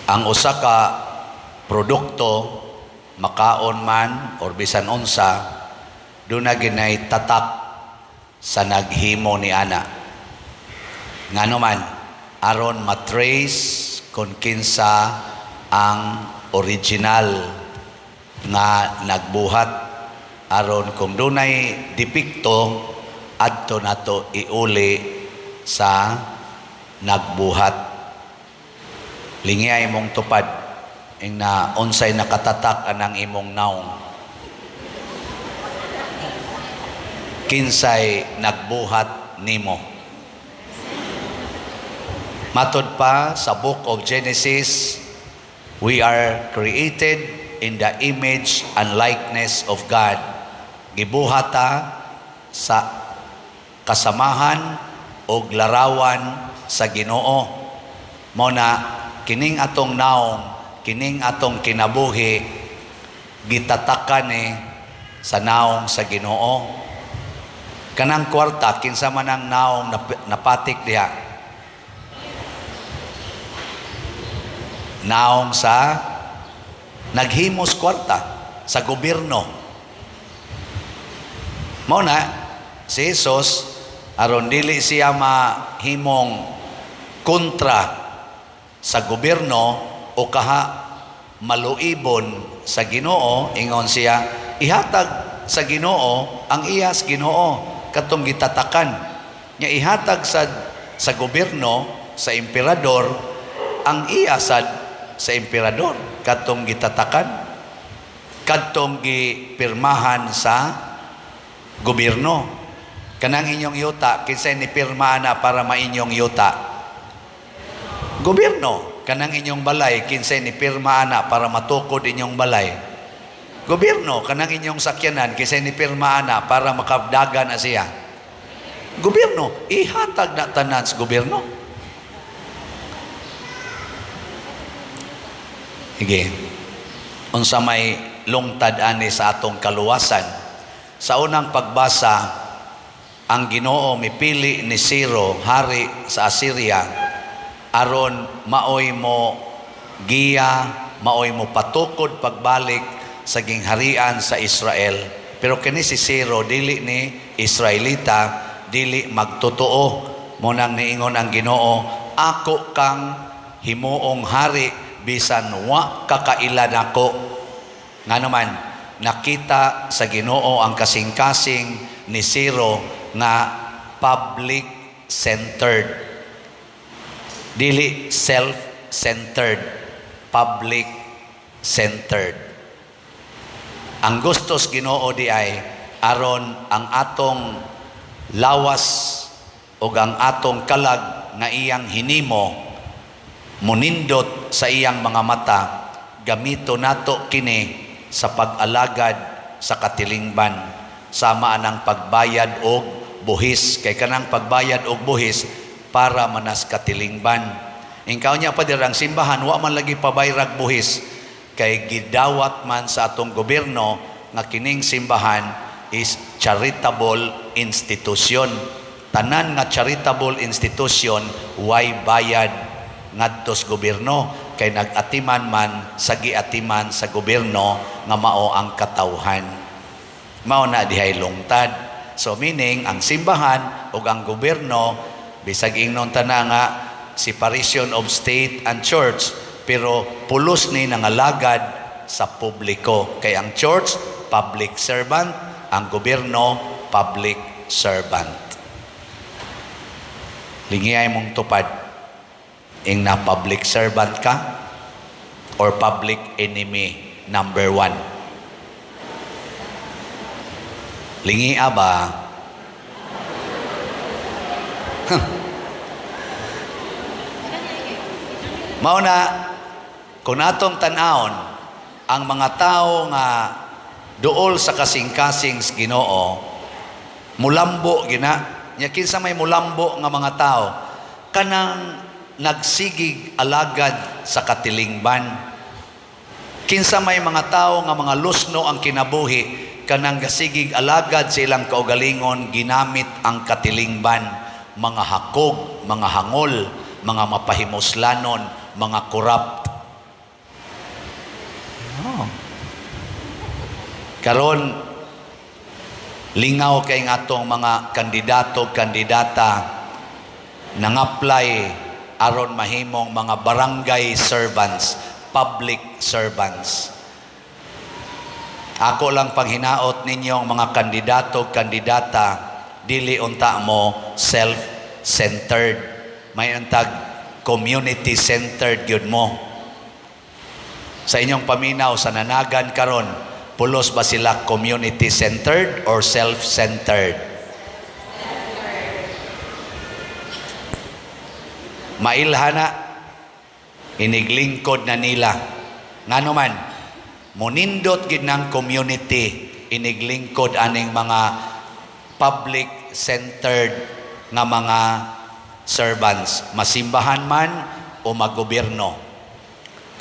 Ang usa ka produkto, makaon man or bisan unsa, duna ginay tatak sa naghimo ni ana. Ngano man? Aron matrace kung kinsa ang original nga nagbuhat, aron kung dunay depekto, adto nato iuli sa nagbuhat. Lingiya imong tupad ing na unsay nakatatak anang imong naong, kinsay nagbuhat nimo. Matod pa sa Book of Genesis, we are created in the image and likeness of God. Gibuhata sa kasamahan og larawan sa Ginoo. Mao na kining atong naong, kining atong kinabuhi, gitatakan ni sa naong sa Ginoo. Kanang kwarta, kinsa man ang naong napatik diha? Naong sa naghimos kwarta sa gobyerno. Mao na si Jesus, aron dili siya mahimong kontra sa gobyerno o kaha maluibon sa Ginoo, ingon siya, ihatag sa Ginoo ang iyas Ginoo, katong gitatakan nya. Ihatag sa gobyerno, sa emperador, ang iya sad sa emperador, katong gitatakan, kadtong gipirmahan sa gobyerno. Kanang inyong yuta, kinsay ni pirma na para mainyong yuta? Gobyerno. Kanang inyong balay, kinsay ni pirma na para matukod inyong balay? Gobyerno. Kanang inyong sakyanan, kinsay ni pirma na para makadagan na siya? Gobyerno. Ihatag na tanan sa gobyerno. Sige. Unsa may lungtad ani sa atong kaluwasan? Sa unang pagbasa, ang Ginoo mipili ni Ciro, hari sa Assyria, aron maoy mo giya, maoy mo patukod pagbalik sa gingharian sa Israel. Pero kini si Ciro dili ni Israelita, dili magtotoo. Munang niingon ang Ginoo, ako kang himuong hari bisan wa kakailan ako. Ngano man, nakita sa Ginoo ang kasing-kasing ni Ciro nga public-centered. Dili self-centered, public-centered. Ang gustos Ginoo di ay aron ang atong lawas o ang atong kalag nga iyang hinimo munindot sa iyang mga mata, gamito nato kini sa pag-alagad sa katilingban, sama anang pagbayad og buhis, kay kanang pagbayad og buhis para manas katilingban. Ingkaw niya pa ang simbahan wa man lagi pabayrag buhis, kay gidawat man sa atong gobyerno nga kining simbahan is charitable institution. Tanan nga charitable institution way bayad ngadto sa gobyerno, kay nag-atiman man sa giatiman sa gobyerno nga mao ang katawhan. Mao na dihay lungtad. So meaning, ang simbahan ug ang gobyerno, bisag ingnon tana nga separation of state and church, pero pulos ni nangalagad sa publiko, kay ang church public servant, ang gobyerno public servant. Lingiyay mong tupad ing na public servant ka or public enemy number one. Lingia ba? Mao na kung atong tan-awon ang mga tao nga duol sa kasing-kasing sa Ginoo, mulambo gina nya. Kinsa may mulambo nga mga tao? Kanang nagsigig alagad sa katilingban. Kinsa may mga tao nga mga lusno ang kinabuhi? Kanang gasigig alagad sa ilang kaugalingon, ginamit ang katilingban, mga hakog, mga hangol, mga mapahimuslanon, mga corrupt. Karon, lingaw kay atong mga kandidato, kandidata nang-apply aron mahimong mga barangay servants, public servants. Ako lang panghinaot ninyong mga kandidato, kandidata, dili unta mo self-centered. May untag community-centered gyud mo. Sa inyong paminaw sa nanagan karon, pulos ba sila community-centered or self-centered? Mailhana, iniglingkod na nila. Ngano man, monindot gid ng community iniglingkod aning mga public-centered nga mga servants, masimbahan man o magobyerno.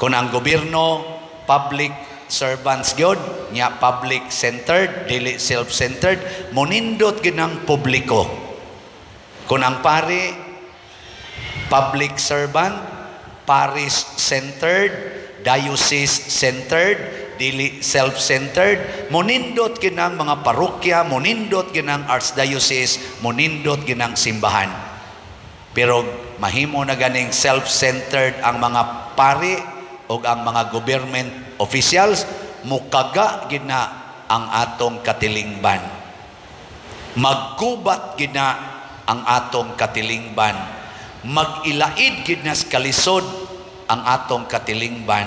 Kung ang gobyerno public servants gyud nya, public-centered, dili self-centered, monindot gid ng publiko. Kung ang pari public servant, parish-centered, diocese-centered, dili self-centered, monindot kinang mga parokya, monindot kinang archdiocese, monindot kinang simbahan. Pero mahimo na ganing self-centered ang mga pari o ang mga government officials, mukaga gid na ang atong katilingban. Maggubat gid na ang atong katilingban. Mag-ilaid gid na sa kalisod ang atong katilingban.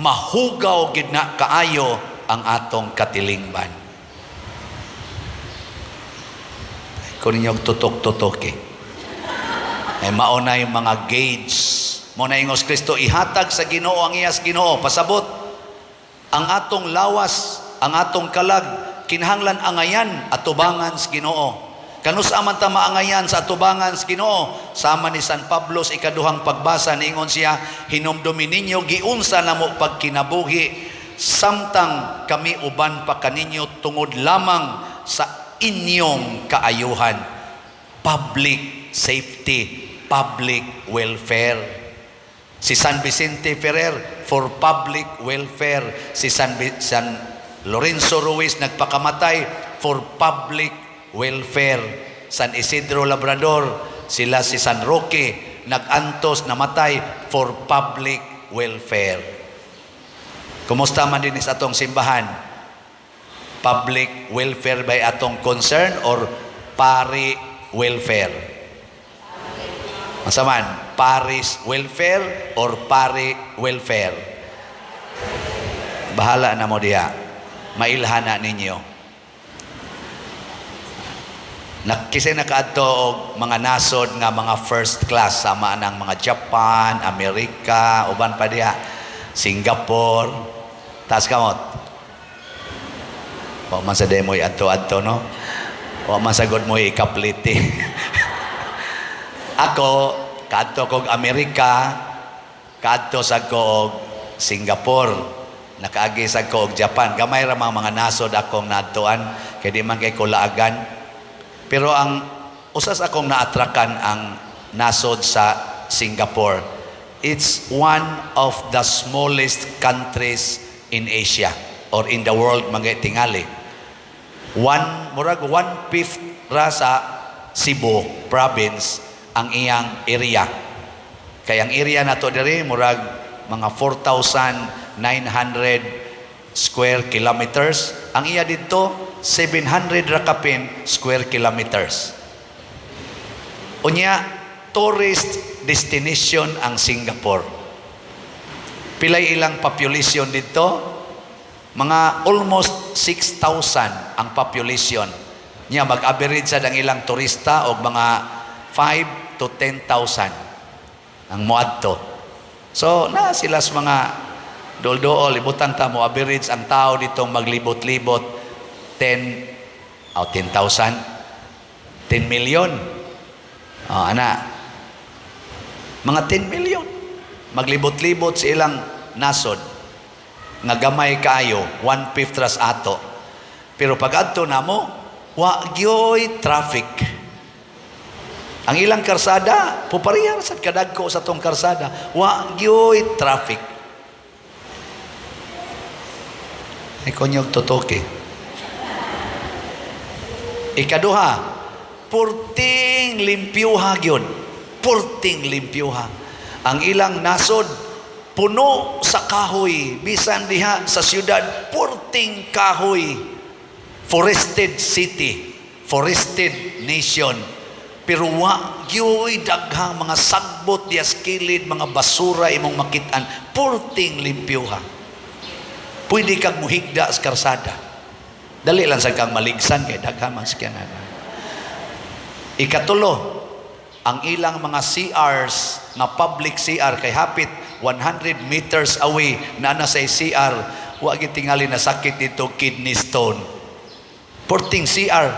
Mahugaw gid na kaayo ang atong katilingban. Kung ninyo tutok-tutok eh. Ay mao na yung mga gauge. Mao na ingos Kristo, ihatag sa Ginoo ang iyas Ginoo. Pasabot, ang atong lawas, ang atong kalag, kinahanglan angayan atubangan sa Ginoo. Kanus-a man ta maangayan sa atubangan sa Ginoo? Sama ni San Pablo sa ikaduhang pagbasa, niingon siya, "Hinumdumi ninyo giunsa namo pagkinabuhi samtang kami uban pa kaninyo tungod lamang sa inyong kaayuhan." Public safety, public welfare. Si San Vicente Ferrer for public welfare. Si San Lorenzo Ruiz nagpakamatay for public welfare. San Isidro Labrador, sila si San Roque nagantos, namatay for public welfare. Kumusta man din sa atong simbahan? Public welfare by atong concern or pari welfare? Unsa man? Parish welfare or pari welfare? Bahala na mo diha. Mailhana ninyo. Nakisay nakaadto og mga nasod nga mga first class sama ng mga Japan, Amerika, uban pa diha, Singapore. Taas kamot. Wa man sa demoy adto-adto, no. Wa man sagod mo ikapliti. Ako kaadto kog Amerika, kaadto sa ko og Singapore, nakaagi sa ko og Japan. Gamay ra mga nasod akong naadtuan kay di man kay kulaagan. Pero ang usas akong naatrakan ang nasod sa Singapore. It's one of the smallest countries in Asia or in the world mga tingali. One murag one-fifth ra sa Cebu province ang iyang area. Kay ang area nato diri murag mga 4,900 square kilometers. Ang iya didto 700 ra kapin square kilometers. Unya, tourist destination ang Singapore. Pilay ilang population dito? Mga almost 6,000 ang population. Nya mag-average sad ang ilang turista og mga 5 to 10,000 ang moadto. So, na sila sa mga dol-dool, ibutang ta mo average ang tao dito maglibot-libot 10 oh, 10,000, 10 million. Oh, ana. Mga 10 million maglibot-libot sa ilang nasod nga gamay kaayo, one-fifth ras ato. Pero pag adto namo, wa gyoy traffic. Ang ilang karsada, pupareha ra sad kadagko sa tong karsada, wa gyoy traffic. Ay konyog tutoki. Ikaduha, purting limpyuha gyud. Purting limpyuha. Ang ilang nasod puno sa kahoy, bisan diha sa syudad purting kahoy. Forested city, forested nation. Pero wa gyoy daghang mga sagbot diya sa kilid, mga basura imong makitaan, purting limpyuha. Pwede kang muhigda sa karsada. Dali lang sa kang maligsan kay daghan man sakyanan. Ikatulo, ang ilang mga CRs nga public CR kay hapit 100 meters away na na sa CR, wa gyud tingali na sakit dito kidney stone. Purting CR,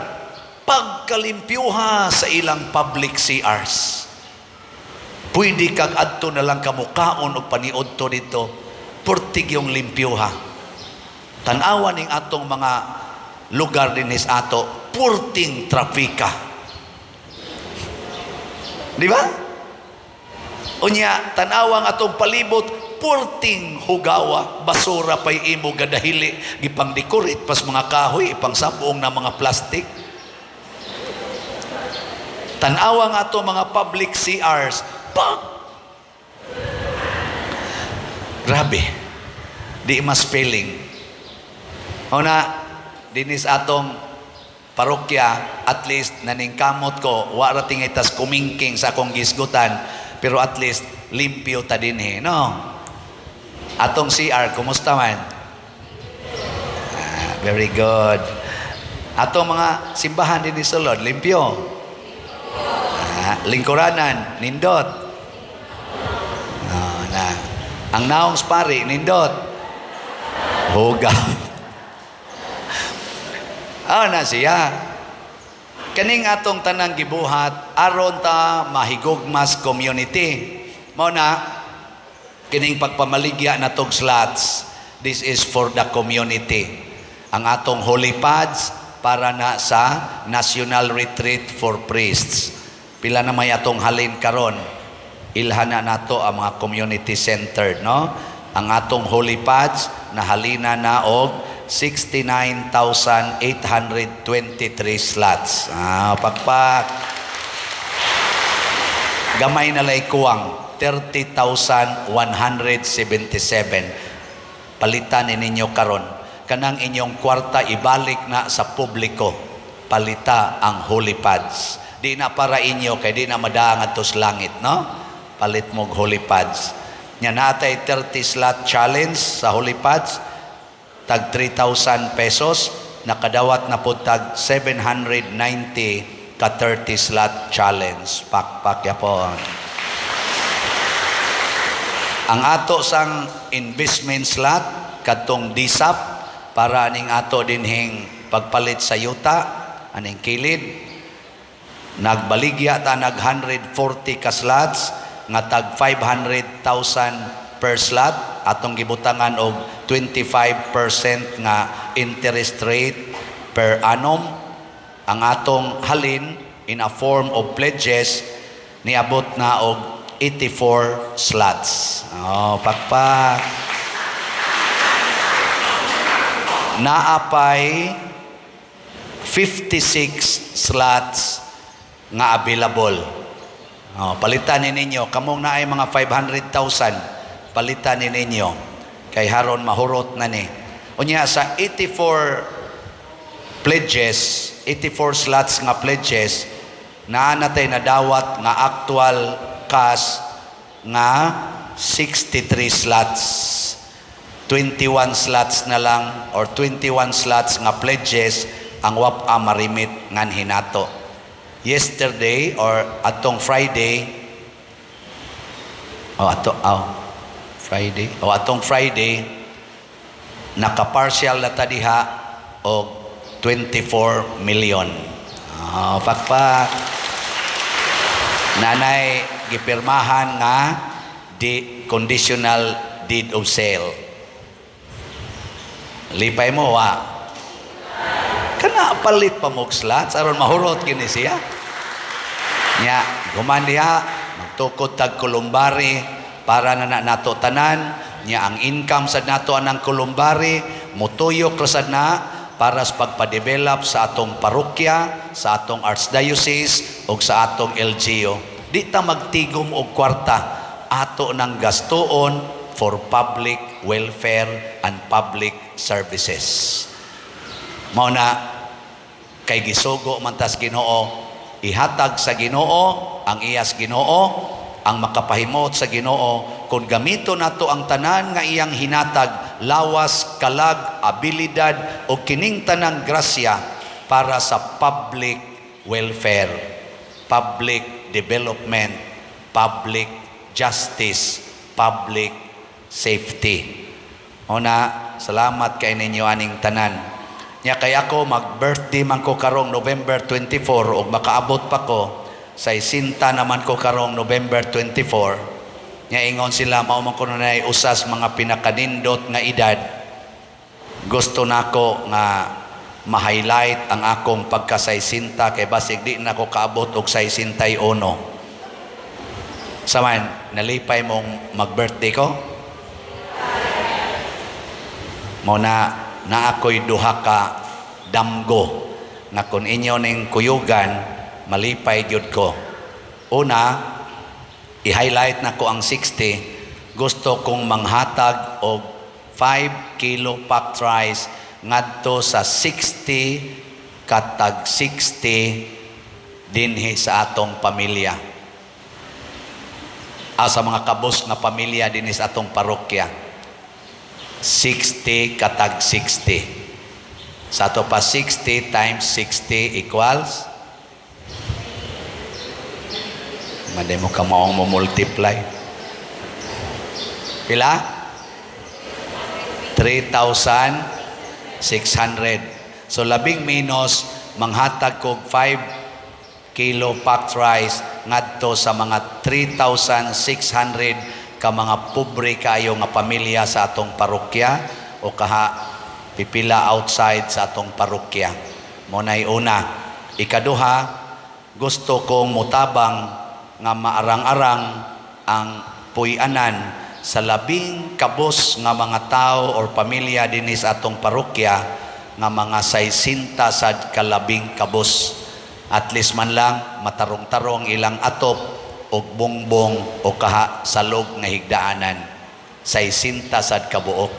pagkalimpyuha sa ilang public CRs. Pwede kag adto na lang kamukaon og paniudto dito. Purtig yung limpyuha. Tan-awa ning atong mga lugar dinhi sa ato, purting trafika. Di ba? Unya, tanawang atong palibot, purting hugawa, basura pa'y imo gadahili, gipang decorate pas mga kahoy, ipang sabong na mga plastic. Tanawang ato mga public CRs, pag grabe, di mas spelling. Una, dinis atong parokya, at least naningkamot ko, wa ra tingay tas kumingking sa akong gisgutan, pero at least limpyo ta dinhi, no? Atong CR, kumusta man? Ah, very good. Atong mga simbahan dinhi sulod, limpyo. Ah, lingkuranan, nindot. Ah, na. Ang naong pari, nindot. Hugaw. Ah, na siya. Kaning atong tanang gibuhat aron ta mahigugmas community. Mao na kining pagpamaligya na tog slots, this is for the community. Ang atong holy pads para na sa National Retreat for Priests. Pila na may atong halin karon. Ilhan na nato ang mga community centered, no? Ang atong holy pads nahalina na og 69,823 slots. Ah, pakpak. Gamay na lay kuwang 30,177. Palitan ni ninyo karon. Kanang inyong kwarta ibalik na sa publiko. Palita ang holy pads. Di na para inyo kay di na madaang adto sa langit, no? Palit mo og holy pads. Nya natay 30 slot challenge sa holy pads, tag 3,000 pesos, nakadawat na po tag 790 ka 30 slot challenge. Pakpak yapon. Ang ato sang investment slot kadtong DSAP para aning ato dinhing pagpalit sa yuta aning kilid, nagbaligya ta nag 140 ka slots nga tag 500,000 per slot, atong gibutangan og 25% nga interest rate per annum. Ang atong halin in a form of pledges niabot na og 84 slots. Oh, pakpak. Naapay 56 slots nga available. Oh, palitan ni ninyo kamong naay mga 500,000, palitan ni ninyo kay haron mahurot na ni. Unya sa 84 pledges, 84 slots nga pledges, naa natay nadawat nga actual cash nga 63 slots. 21 slots na lang or 21 slots nga pledges ang wapa marimit nganhi nato. Yesterday or atong Friday, oh, ato, oh, Friday, oh, atong Friday, naka-partial na ta diha og 24 million. Oh, pakpak. Nanay gipirmahan nga di conditional deed of sale. Lipay mo wa. Kana palit pa mo og slots aron mahurot kini siya. Nya, guman diha magtukod tag columbary para na nato tanan. Nya ang income sad nato anang columbary mutuyok ra sad na. para sa pagpa-develop sa atong parokya, sa atong archdiocese ug sa atong LGU. Di ta magtigom og kwarta, ato nang gastuon for public welfare and public services. Mao na kay gisugo man tas Ginoo, ihatag sa Ginoo ang iyas Ginoo, ang makapahimot sa Ginoo kung gamito nato ang tanan nga iyang hinatag, lawas, kalag, abilidad o kining tanang grasya para sa public welfare, public development, public justice, public safety. Una, salamat kay ninyo aning tanan. Nya kay ako mag-birthday man ko karong November 24 ug makaabot pa ko sa 60 naman ko karong November 24. Nya ingon sila mao man kuno nay usas mga pinakanindot nga edad. Gusto nako nga ma-highlight ang akong pagka-saisinta kay basig di na ko kaabot og 61. Saman, nalipay mong mag-birthday ko? Mao na na ako'y duha ka damgo nga kung inyo ning kuyugan, malipay gyud ko. Una, i-highlight na ko ang 60. Gusto kong manghatag og 5 kilo packed rice ngadto sa 60 katag 60 dinhi sa atong pamilya. Ah, sa mga kabos nga pamilya dinhi sa atong parokya. 60 katag 60. Sa ato pa, 60 times 60 equals? Maday mo ka maong mo multiply. Pila? 3,600. So labing menos manghatag kog 5 kilo packed rice ngadto sa mga 3,600 ka mga pobre kaayo nga pamilya sa atong parokya o kaha pipila outside sa atong parokya. Mao nay una. Ikaduha, gusto kong mutabang nga maarang-arang ang puy-anan sa labing kabos nga mga tao or pamilya dinhi sa atong parokya nga mga 60 sad kalabing kabos. At least man lang matarong-tarong ilang atop og bongbong o kaha salog nga higdaanan. 60 sad kabuok.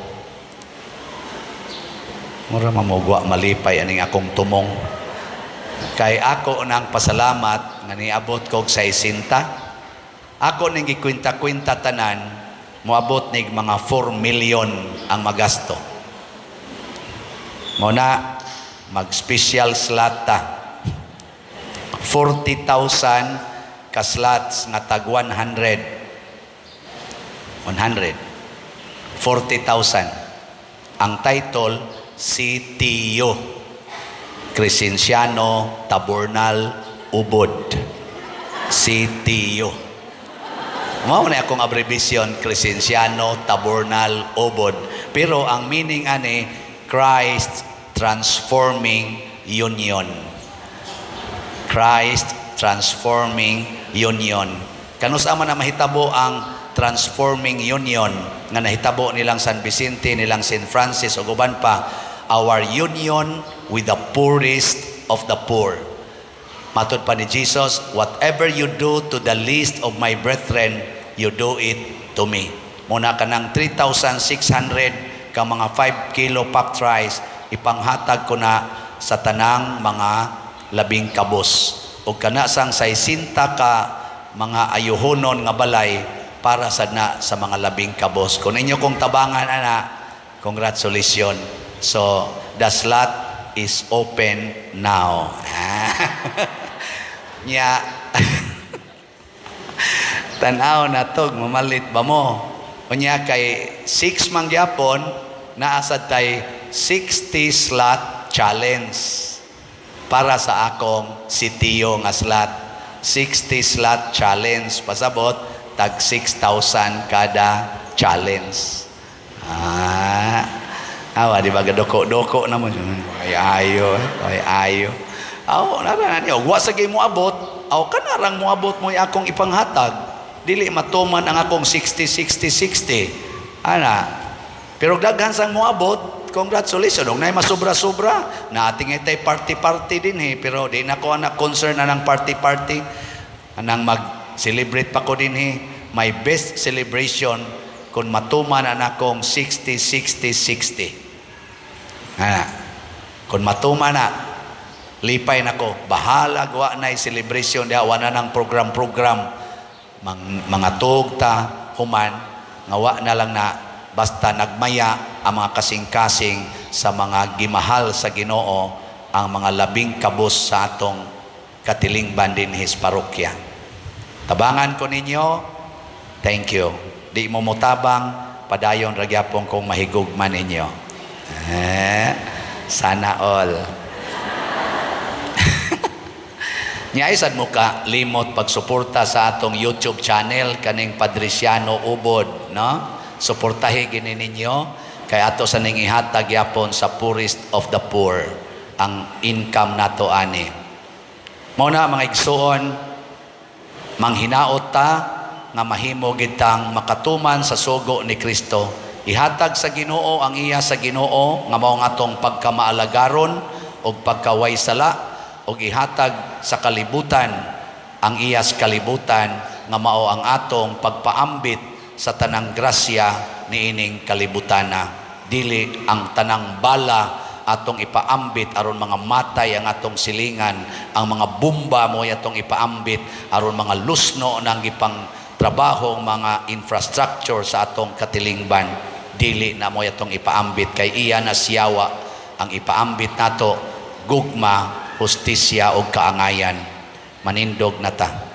Mura mamugwa malipay aning akong tumong. Kay ako nang pasalamat nga niabot kog 60. Ako ning gikwenta-kwenta tanan, moabot nig mga 4 million ang magasto. Mao na mag-special slot ta. 40,000 ka slots nga tag 100. 100. 40,000. Ang title, CTU. Crescenciano Tabornal Ubod. CTU. Mao na akong abbreviation, Crescenciano Tabornal Ubod. Pero ang meaning ani, Christ Transforming Union. Christ Transforming Union. Kanus-a man na mahitabo ang Transforming Union nga nahitabo nilang San Vicente, nilang St. Francis ug uban pa, our union with the poorest of the poor. Matod pa ni Jesus, "Whatever you do to the least of my brethren, you do it to me." Muna kanang 3,600 ka mga 5 kilo packed rice, ipanghatag ko na sa tanang mga labing kabos. O kana sang 60 ka mga ayuhonon nga balay para sa na sa mga labing kabos. Kung inyo kong tabangan ana, congratulations. So, the slot is open now. Nya, tanaw na to, mamalit ba mo? Unya kay 6 man gyapon, naa sad tay 60 slot challenge para sa akong sitiyo nga slot. 60 slot challenge. Pasabot, tag 6,000 kada challenge. Ah, awa, di ba gadoko-doko na mo? Ay ayo, ay ayo. Aw, nara na niyo. Wa sa mo abot, aw kanarang mo abot mo akong ipanghatag. Dili matuman ang akong 60 60 60. Ana. Pero daghan sang moabot. Congratulations. Ug naay masobra-sobra. Naating itay party-party din eh. Pero di na ko anak concern na ng party-party. Anang mag-celebrate pa ko din eh. My best celebration kung matuman na akong 60, 60, 60. Ana. Kung matuman na, lipay nako. Bahala wa na celebration diha, wa na ng program-program. Mga tugta, human, nga wa na lang na basta nagmaya ang mga kasing-kasing sa mga gimahal sa Ginoo, ang mga labing kabus sa atong katilingban dinhi sa parokya. Tabangan ko ninyo, thank you. Di mo mutabang, padayon ra gyapon kong mahigugma ninyo. Eh, sana all. Nya sad mo ka limot pagsuporta sa atong YouTube channel kaning Padriciano Ubod, no? Suportahi gini ninyo kay ato sa ning ihatag gyapon sa poorest of the poor ang income nato ani. Mao na, mga igsuon, manghinaot ta nga mahimo gitang makatuman sa sugo ni Kristo. Ihatag sa Ginoo ang iya sa Ginoo nga mao ang atong pagkamaalagaron ug pagkaway sala, ug ihatag sa kalibutan ang iyas kalibutan nga mao ang atong pagpaambit sa tanang grasya niining kalibutana. Dili ang tanang bala atong ipaambit aron mga matay ang atong silingan, ang mga bomba mo atong ipaambit aron mga lusno ng gipang trabaho ang mga infrastructure sa atong katilingban. Dili na mo atong ipaambit kay iya na siyawa. Ang ipaambit nato, gugma, hustisya ug kaangayan. Manindog na ta.